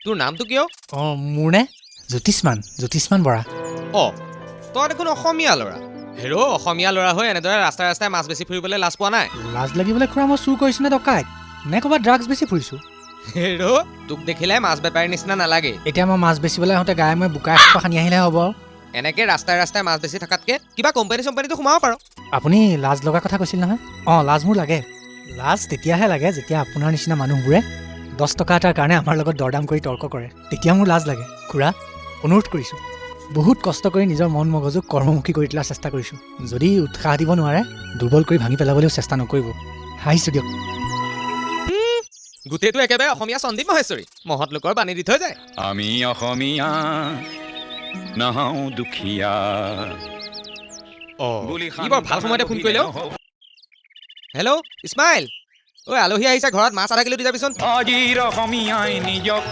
তোৰ নামটো কিয়? অঁ, মোৰ নে? জ্যোতিষ্মান, জ্যোতিষ্মান বৰা। অ, তই দেখোন অসমীয়া ল'ৰা। হেৰ', অসমীয়া ল'ৰা হৈ এনেদৰে ৰাস্তাই ৰাস্তাই মাছ বেচি ফুৰিবলৈ লাজ পোৱা নাই? লাজ লাগিবলৈ খুৰা, মই চুৰ কৰিছোঁ নে ডকাইত নে ক'ৰবাত ড্ৰাগছ বেচি ফুৰিছোঁ? হেৰ', তোক দেখিলে মাছ বেপাৰীৰ নিচিনা নালাগে। এতিয়া মই মাছ বেচিবলৈ আহোঁতে গায়ে মই বোকা এসোপা সানি আহিলে হ'ব আৰু? এনেকে ৰাস্তাই ৰাস্তাই মাছ বেচি থকাতকে কিবা কোম্পানী চম্পানীতো সোমাব পাৰ। আপুনি লাজ লগা কথা কৈছিল নহয়? অঁ, লাজ মোৰ লাগে। লাজ তেতিয়াহে লাগে যেতিয়া আপোনাৰ নিচিনা মানুহবোৰে 10 টকা এটাৰ কাৰণে আমাৰ লগত দৰদাম কৰি তৰ্ক কৰে, তেতিয়া মোৰ লাজ লাগে। খুৰা, অনুৰোধ কৰিছোঁ, বহুত কষ্ট কৰি নিজৰ মন মগজুক কৰ্মমুখী কৰি তোলাৰ চেষ্টা কৰিছোঁ। যদি উৎসাহ দিব নোৱাৰে, দুৰ্বল কৰি ভাঙি পেলাবলৈও চেষ্টা নকৰিব। হাঁহিছোঁ দিয়ক। গোটেইটো একেবাৰে অসমীয়া সন্দীপ মহেশ্বৰী, মহৎ লোকৰ বাণী দি থৈ যায়। আমি অসমীয়া নহওঁ দুখীয়া অঁ, বুলি ই বৰ ভাল সময়তে ফোন কৰিলে অ'। হেল্ল' ইছমাইল, ঐ, আলহী আহিছে ঘৰত, মাছ আধা কিলো দি যাবিচোন। আজিৰ অসমীয়াই নিজক